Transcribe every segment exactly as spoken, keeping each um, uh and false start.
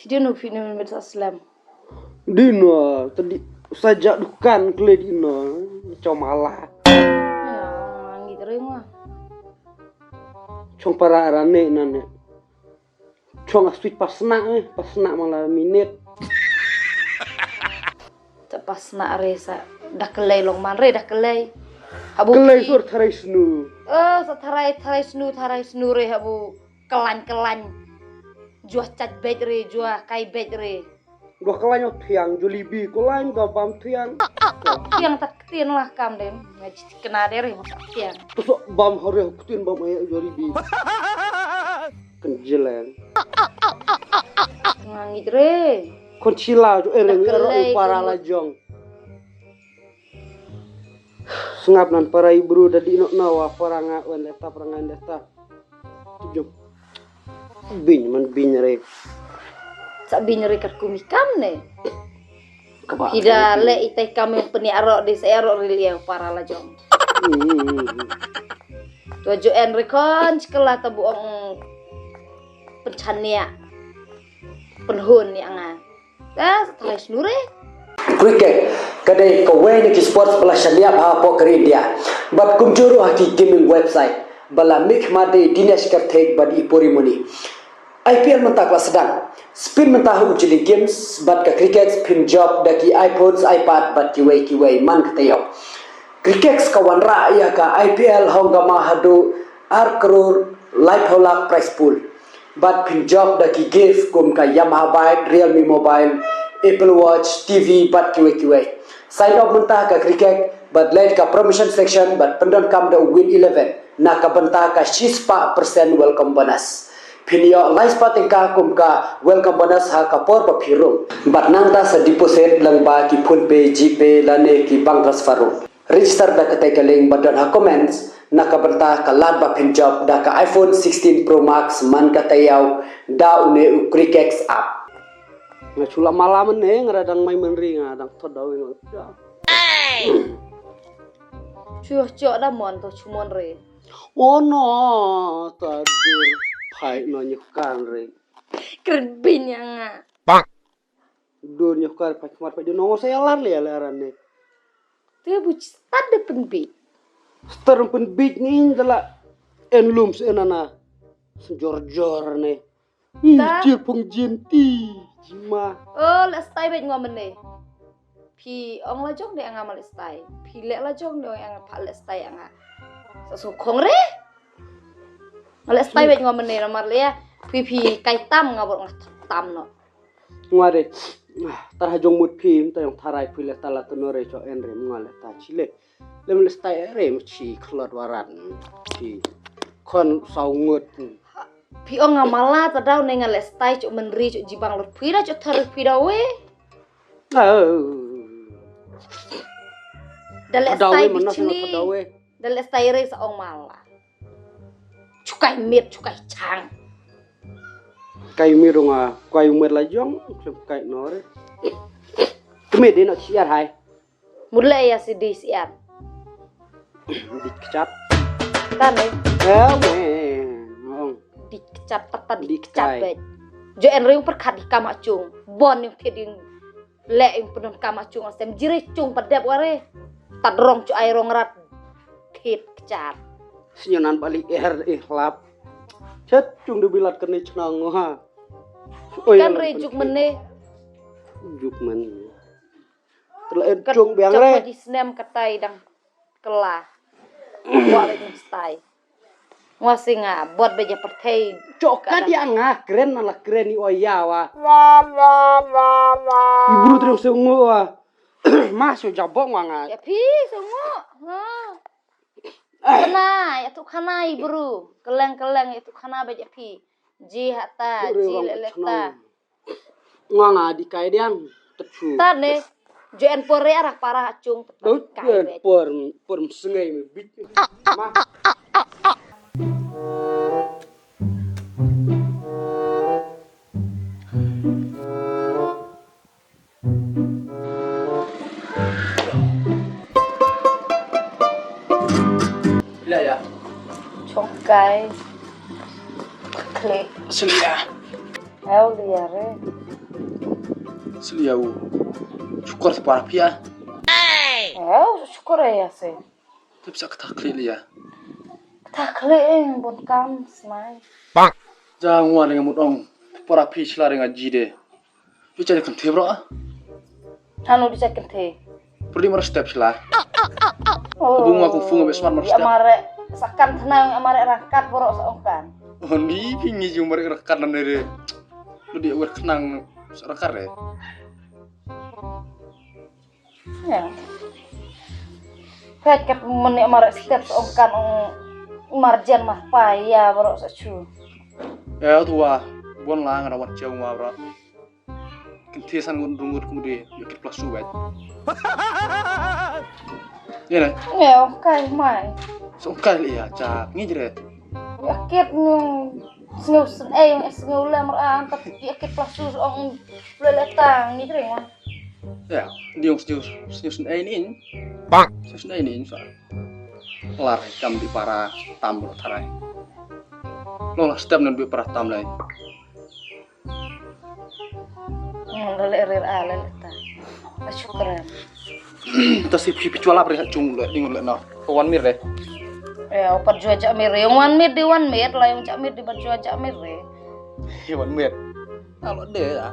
Dino phi ne mit sa slem. Dino tadi saja dukan kle dino. Comala. Ya, ngi ring wa. Chong para arane nane. Chong a switch pasna eh, pasna mala minit. Ta pasna re sa daklei long man re daklei. Habu kelei ki- sur tharai snu. Eh, sa tharai, tharai snu, tharai snu re habu. Kelain, kelain. Jua chach bej re, jua kai bej re. Dua kelain o thiang, jua libi, kelain da bam thiang. Thiang tak ktien lah kam dem. Ngaji kena dere masa thiang. Tusuk bam hore ktien bam ayak jua libi. Kenjelen. Ngangit re. Konchila ju ereng ero para lajong. Sngap nan para ibru da di nok nawa para nga wen leta para nga leta. Jom. Bing man bing re. Sa bing re kat kumi kam ne. Kaba. Ida le itai kam yang peni arok di se arok rili yang para lajong. Hmm. Tua jo en rekon sekolah tabu ong penchania. Penhun ni anga. Dah, terus nure. Cricket ka dei kawei na ki sports ba la shaniah ha pok ri India. Bad kumjuh ruh ha ki gaming website ba la mih made Dinesh Karthik bad i Puri Moni. I P L mynta ka la sdang. Spin mynta ha u jili games bad ka cricket pynjop da ki iPhones, iPad bad kiwei kiwei man ka tayo. Cricket ka wanrah ïa ka I P L hong kama haduh ar klur laiphew lak prize pool. Bad pynjop da ki gift kum ka Yamaha bike, Realme mobile, Apple Watch, T V bad kiwei kiwei. Sign up mynta ka cricket bad leit ka promotion section bad pyndonkam da u win eleven na ka bynta ka shispah percent welcome bonus. Phin ïoh lai spah tyngka kum ka welcome bonus ha ka por ba phi rung. Bad nangta sa deposit lyngba ki PhonePe, GPay lane ki bank transfer ruh. Register da katei ka link ba don ha comments na ka bynta ka lad ba phin jop da ka iPhone sixteen Pro Max man ka taïaw da une u Cricket app. Nga chula malam ne nga dang mai menri nga dang thot da nga. Chuh chuh da mon to chumon re. Oh no, ta dur phai no nyekan re. Kret bin ya nga. Dur nyekan phai kmar phai dur no sa yalar le yalar ne. Te bu stad de penbit. Stad penbit ni dala en lum se nana. Jor jor ne. Ih, ta. Jil pung jin ti. Jima. Oh, leh stai bej ngwa mene. Phi ong la jong de anga ma leh stai. Phi leh la jong de anga pha leh stai anga. Sa su khong re. Nga leh stai bej ngwa mene namar leh ya. Phi phi kai tam nga bor nga tam no. Ngwa de. Ah, tar ha jong mut phi, ta jong tharai phi leh ta la tu no re cho en re ngwa leh ta chi leh. Lem le stai re mchi khlot waran. Chi. Khon saw ngut. Phi ong nga mala ta daw ne nga le stai chok menri chok jibang lot phi da chok thar phi da we. Oh. Da le stai bichni. Da le stai re sa ong mala. Chukai mit chukai chang. Kai mi rung a kai umet la jong klem kai nore. Kemit dino chiar hai. Mula ya si di siar. Dik kecap. Tane. Eh, weh. Ngong. Dik kecap tata dik kecap bet. Jo en ring perkat di kama cung. Bon yung kiding le yung penun kama cung asem jire cung pedep ware. Tad rong cu ai rong rat. Thit kecap. Senyanan balik er eh lap. Chet cung de bilat kene chnang ha. Kan re juk mene. Juk mene. Telah en cung biang re. Di snem katai dang kela. Wa re stai. Ngwa singa bot beja perthei. Cok ka dia nga kren na la kren ni oya wa. Ibru terus sengu wa. Mas yo jabok wa nga. Ya pi sengu. Ha. Khana ya tu khana ibru. Keleng keleng ya tu khana beja pi. Ji hata ji leleta. Nga nga di kai diang tetu. Tane jo en por re arak para acung. Dut kai jo en bet. Por por msengei me bit. Ma. Ila ya. Chongkai. Klik. Selia. Ayo liare. Sliau. Syukur sa para pia. Eh, syukur ya se. Tip sa kata klik lia. Kata klik eh bun kam smai. Jang wa dengan mut ong. Para pi sla dengan jide. Pi cari kenthe bro ah. Anu di cari kenthe. Perlu mana step sla. Oh. Bunga aku funga besmat mana step. Amare sakan tenang amare rakat borok seongkan. Oh ni pingi jumare rakat nan dere. Lu dia wer kenang rakat deh. Ya. Pek kat mene amare step seongkan ong marjan mah paya borok sechu. Ya tua. Bon lang ada wat jauh wa bro. Kenthe san ngun rungut kumde ya kit plasu wet. Ya ne. Ya kai mai. So kai le ya cha ngi jret. Ya kit ngu sngu sen eh sngu lam ran tat ya kit plasu ong le le tang ngi jret. Ya, diung sngu sngu sen eh ni. Bang. Sngu sen eh ni sa. Lar kam di para tam bro tarai. Lo la step nan bi para tam lai. Ngam lele rir a lele ta. Shukran. Ta si phi pichwa lap ri chung le ding le na. Wan mir re. Eh, opat jua jak mir re. Wan mir di wan mir la yang jak mir di bat jua jak mir re. Wan mir. Alo de ya.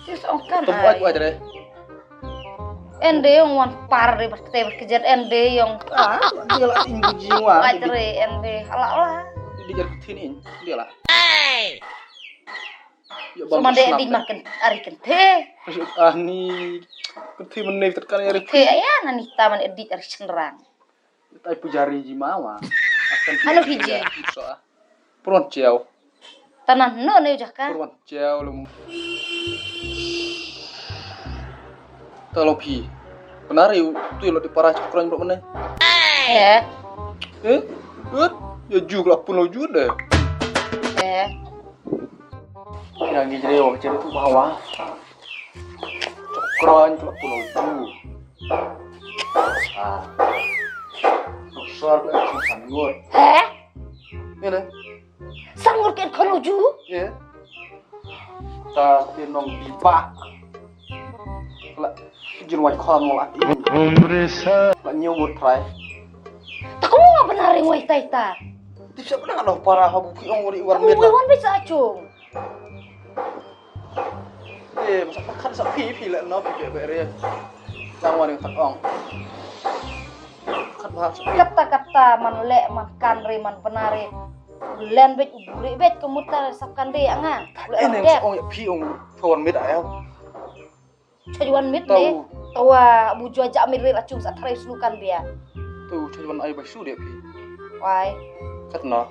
Tis ongkan. Tempat ai. Buat re. Ende yong wan par de bat te bat kejet ende yong. Ah, dia lah tinggi jiwa. Ai tere ende ala ala. Dia jar kuthin in dia lah. Hey. Ya bang. Sama de di makan ari kenthe. Ah ni kenthe menai tekan ari. Kenthe aya nani taman edit ari cenderang. Tai pujari ji mawa. Halo Fiji. Pron ciao. Tanan no ne jaka. Pron ciao lum. Talo phi. Penari tu lo di para cokran bro menai. Eh. Eh? Eh? Ya ju la pun lo ju deh. Eh. Yang ni jere wa jere tu bawa. Cokran tu la pun lo ju. Ah. Sor ko ek san ngut. Heh? Ini. San ngut ke khon uju? Ye. Ta ti nong biba. La jin wai khon mo la ti. La nyu ngut trai. Ta ko nga benar ring wai tai ta. Ti sa benar no para ha bu ki ong ri wan mit. Wan mit sa chung. Eh, masa pakhat sa phi phi le no phi be re. Tang wan tak ong. Khat ba sa phi. Kata kata man le man kan re man benar re. Len bet buri bet ko muta sap kan de anga. Eh ne ong ya phi ong phi wan mit ayo. Chajwan mit ne. Tawa bu jua ja mit re la chung sa trai snu kan bia. Tu chajwan ai ba su de phi. Wai. Kat no.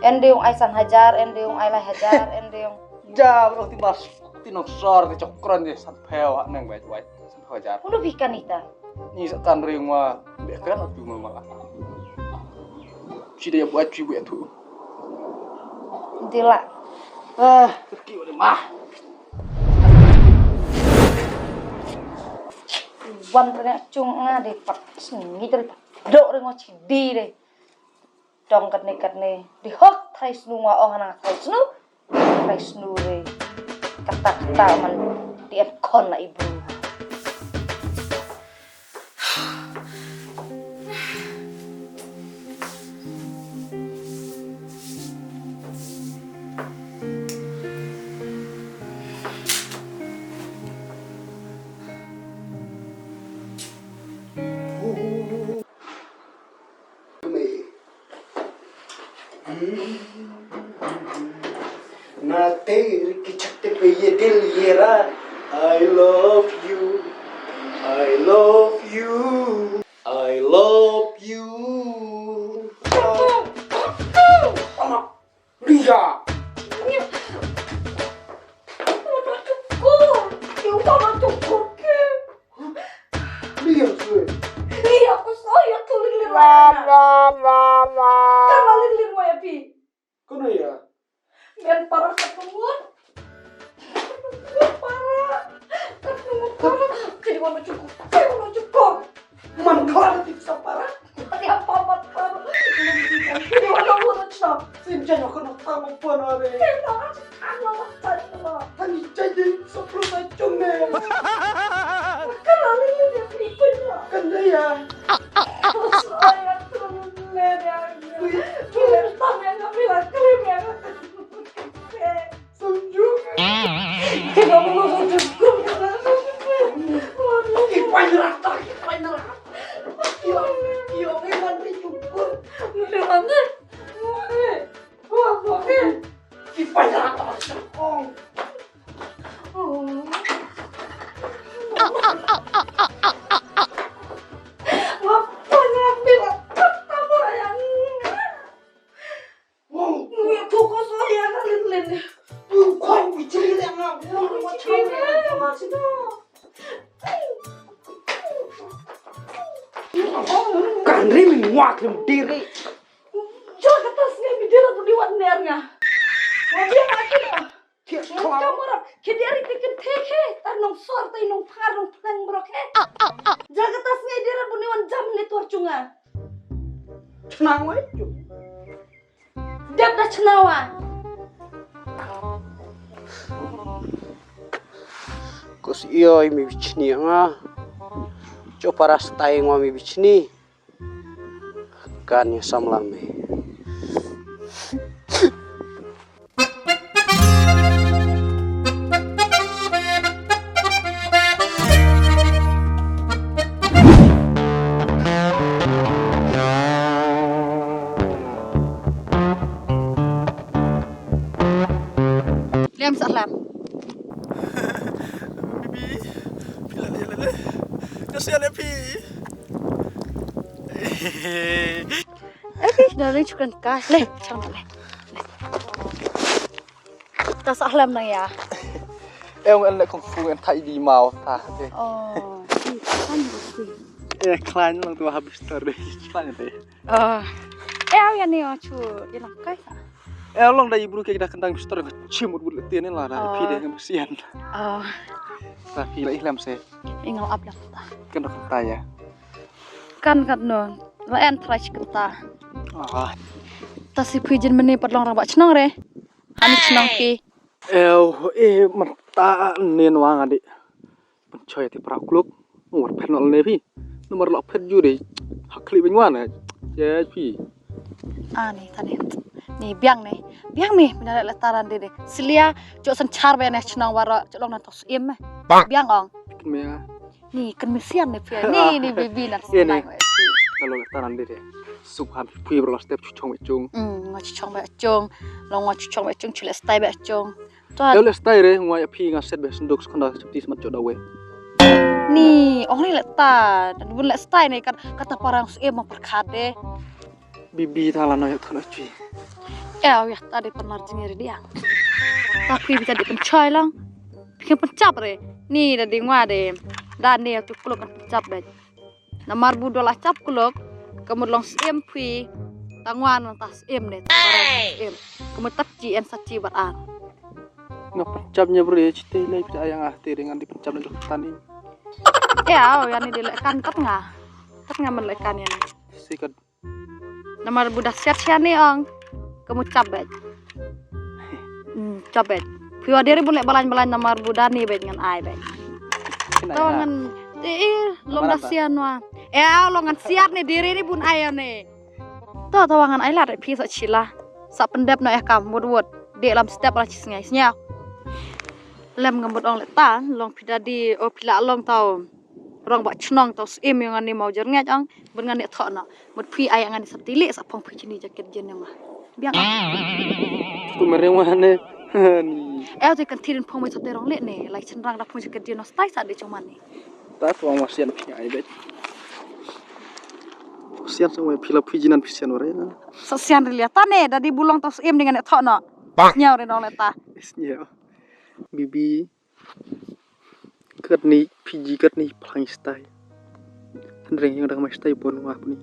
Ende ong ai san hajar, ende ong ai lai hajar, ende ong. Ja bro ti bas ti nong sor ti cokran ti san pheo ha neng bai wai san pheo hajar. Unu bi kan ita. Ni sa kan ring wa be kan tu ma ma. Chi de buat chi buat tu. Dila. Ah, ki wa de ma. Wan re chung nga de pat sngi de pat. Dok re ngo chi di de. Dong katne katne di hok thai snu nga ong hana thai snu. Thai snu re. Kata kata man di en kon la ibu. Na te ki chak te pe ye dil ye ra. I love you. I love you. I love you. Ria. Ria sui. Ria, aku soy aku lir lir. La la la la. Kan lir lir mo ya pi. Kono ya. Men para ka pengut. Para. Ka pengut para. Kini mana cukup. Kini mana cukup. Man kala ti sa para. Tapi apa apa. Kini mana mana Sa, sin jai ko na ta mo pon are. Te na, ano, ta mo. Tani jai di sepuluh sa jong ne. Kan ale ni dia ni pun. Kan dia ya. Terus ayah terus le dia. Bila tang ya, bila krim ya. Sanju. Kita mau masuk jengkol. Kipai neraka, kipai neraka. Iyo, iyo, ini mandi jengkol. Udah banget. Wah, wah, wah. Kipai neraka, Mas Jengkol. Ngapa ngambil apa yang Wow. Ngi tu ko so ya na len len. Wow, koi wi chili le nga. Wow, ma chili le nga ma si to. Kan ri mi ngwa klim diri. Jo ka tas ngi mi dira tu di wan ner nga. Wa dia ma ki. Ti klau. Kamara ke dia ri tikin te ke. Tar nong sor tai nong phar nong plang bro ke. Jo ka tas ngi dira tu di wan jam le tor chunga. Chnang wai. Dep da chnawa. Kus iyo i mi bichni nga. Cho paras tai ngwa mi bichni. Kan ya samla me. Lem sa lem. Bibi, phi la le le le. Kasian ya phi. Eh, phi, darling, chukan ka. Le, chang le. Ta sa lem nang ya. Eh, ong le kung fu en thai di mau ta. Oh, phi, kan phi. Eh, klan lang tu habis tor deh. Klan deh. Ah. Eh, aw ya ni, oh, chu, ilang kai sa. Eh, long da ibru ke da kandang bistor ka chimut but le tiene la da phi de ngam sian. Ah. Ta phi la ihlam se. Ingal ap lam ta. Kan da kanta ya. Kan kan no. La en trai chikanta. Ah. Ta si phi jin mene pat long rang ba chnong re. Ani chnong phi. Eh, eh, man ta nen wang adi. Pynchoi te pra kluk. War phet nol ne phi. Number lok phet ju de. Hakli bing wan. Ye phi. Ah, ni tane. Ni biang ni. Biang ni. Mina le taran de de. Silia jo san char be ne chnong waro jo long na tos im. Biang ong. Kin me. Ni kan misian ni phi. Ni ni bibi na. Ye ni. Kalau le taran de de. Sup ham phi bro step chuchong me chung. Hmm, ngo chuchong me chung. Long ngo chuchong me chung chule stai be chung. Twa. Ew le stai re ngwa ya phi nga set be senduk skanda chapti smat chok da we. Ni ong ni le ta, dan bun le stai ne kan kata parang su e ma perkade. Bibi ta la no ya thon chui. Ew ya ta de panar jingir dia. Ta phi bi ta de pen choi lang. Phi pen chap re. Ni da di ngwa de. Da ne tu klok kan pen chap be. Namar bu dola chap klok, ka mut long sim phi, ta ngwan ta sim ne, ta sim. Ka mut tap chi en sa chi bat an. Nga pynchap nya bre, chi te lai pita yang ah, te ringan di pynchap na jok tani. Ya, oh, yani di lekan kat nga. Kat nga men lekan yani. Sikat. Namar bu da siat siat ni ong, ka mut chap bet. Hmm, chap bet. Phi wa deri bu lek balan balan namar bu da ni bet ngan ai bet. Tawa ngan, eh, long da sian wa. Eh, long ngan siat ni diri ni bun ai ni. Tawa tawa ngan ai la phi sa chila. Sa pendep no eh kam wut wut. Di lam step la chi sngai snya. Lem ngam bud ong le ta, long phi da di, o phi la long taw. Rong ba chnong taw sim yong ani mau jer ngej ong. Bun ngan ne thok no. Mut phi ai ngan sa tili sa phong phi chini jaket jen yong. Biang. Tu mereng wa ne. Eh, tu kan tirin phong mai sa terong le ne. Lai chenrang da phong jaket jen no stai sa de choman ni. Ta tuang wa sian phi ai bet. Sian sa wa phi la phi jinan phi sian wa re na. Sa sian ri lia ta ne da di bulong taw sim ni ngan ne thok no. Nyau re no le ta. Nyau. Bibi. Kat ni phi ji kat ni plang stai. Hynreng yang dang mai stai bon wa puni.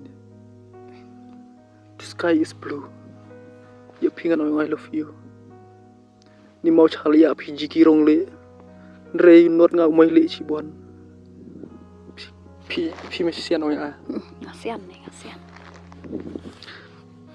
The sky is blue. Ya phi ngan ong I love you. Ni mau chal ya phi ji ki rong le. Hynreng not nga mai le chi bon. Phi phi me sian ong ya. Nga sian ni nga sian.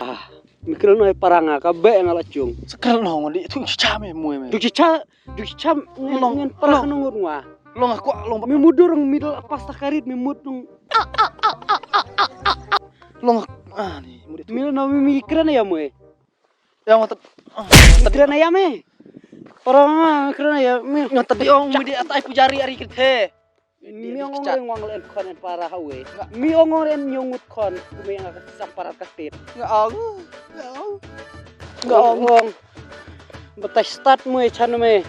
Ah, mi kren noh para nga ka beh nga la chung. Sa kren noh ngan di tu cha me mue me. Du cha, du cha ngen, ngen para ngut ngwa. Long aku long. Mi mudur mi dal pasta karit mi mut nung. Long ah ni mut tu. Mi no mi kren ya mue. Ya ngat. Kren ya me. Para nga kren ya me. Ngat di ong mi di atai pujari ari kit he. Mi ong ong ren wang len khon en para hawe. Mi ong ong ren nyongut khon. Kumi nga ka sang para ka tit. Nga ong. Nga ong. Nga ong ong. Batai start mue chan me.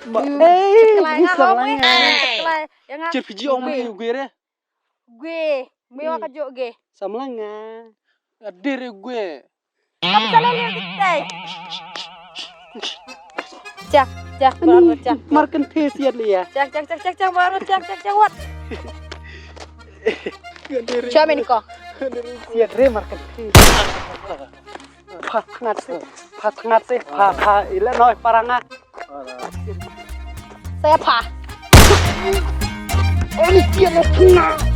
Hey, kelai nga ong me. Kelai. Ya nga. Chir piji ong me gue re. Gue. Me wa ka jo ge. Samlanga. Adir gue. Apa salah ni kita? Cak, cak, baru cak. Markan phe siat li ya. Cak, cak, cak, cak, cak, baru cak, cak, cak, wat. Siapa ni kau? Siat re markan phe. Pha thngat se, pha thngat se, pha, pha, ila noi paranga. Saya pha. Oni tian thngat.